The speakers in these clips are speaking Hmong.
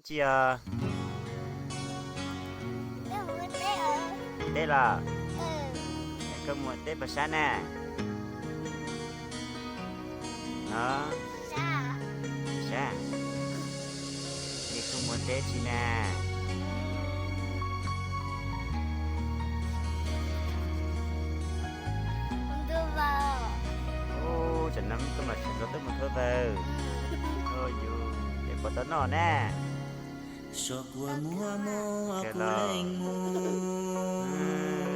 Tsi os? Teb los? Koj mus teb puas sab na? No, sab. Es koj mus teb tsi na? Ub, tsam no koj mam sawv ntxov tuaj mus thua vawg. Yus es puas tau noj na? Kawg los,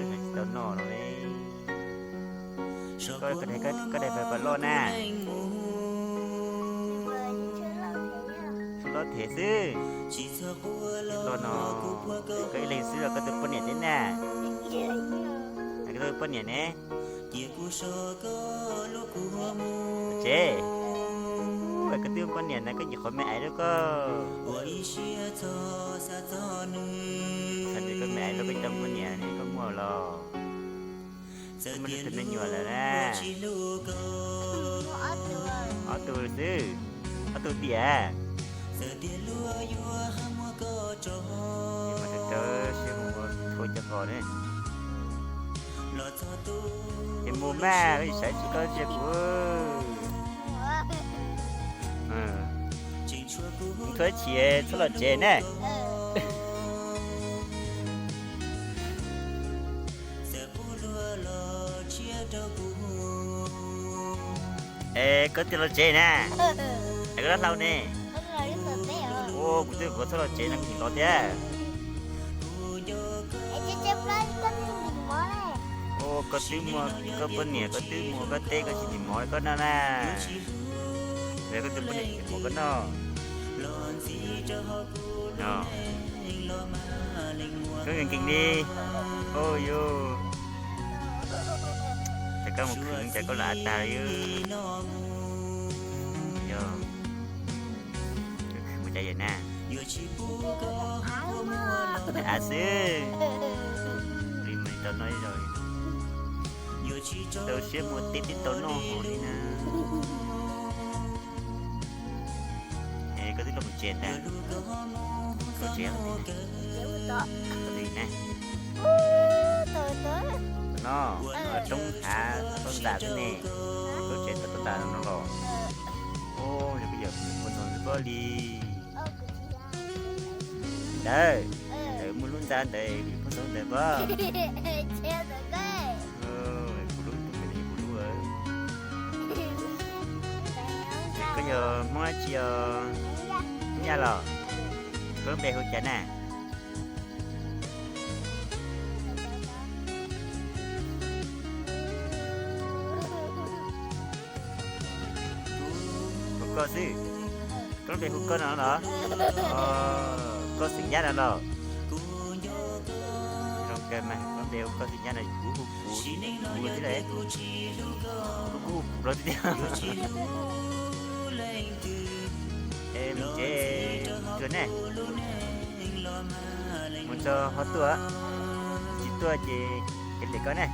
tsis tau noj no li. Koj daim vawg puas loj na? Loj them xwb. Loj no, koj ib leeg xwb los koj twb poj niam thiab na? Koj twb poj niam ne? Tsev, koj twb poj niam na, koj nyuam qhuav me aiv lub koj. Txhais tias koj me aiv lub koj coj poj niam ne, koj muaj los? Koj muaj tus me nyuam lawm na? Ob tug xwb, ob tug tiam. Mas rau siab mus thua cov qos ne. Ces mus mas, koj tsis saib tsis koj ntsia kuv. Mus thua ib chim txhob los tsev ne. Es koj twb los tsev na? Es koj dab hlau ne? Ua kuv twb kom txhob los tsev no kuv tseem los thiab. Ua koj twb muaj koj poj niam, koj twb muaj koj teb, koj tsis ntim mov koj noj na. Koj twb poj niam tsis ntim mov koj noj. Koj nkees nkees li. Ua yus, ces koj mus khwv cas koj lam av tag li. Yog, khwv mus cas yawm na? Av xwb. Li mas tau noj ib zaug. Tau siab muaj teb twb tau noj hov li na. Es koj twb los mus tsev ntag? Koj tsev li na? No, roob hav toj ntas xwb ne. Koj tsev tau toj ntas no los? Yog koj yawm poj ntxoog xwb pob li. Ntawd, ntawd muaj lub ntxa ntawd, poj ntxoog ntawd pob. Kuv lub, kuv lub. Koj yog Hmoob dab tsi os? Nyab los? Koj lub npe hu cas na? Hu koj xwb. Koj lub npe hu koj no los? Koj xeem Nyab no los? Zoo kawg mas, koj lub npe hu koj xeem Nyab no, kuv hu kuv, kuv thiab lauj. Kuv kuv hu kuv los tiag. Es mus tsev, mus tsuag ne, mus txog ho tuaj, tsis tuaj ces kev lem koj ne.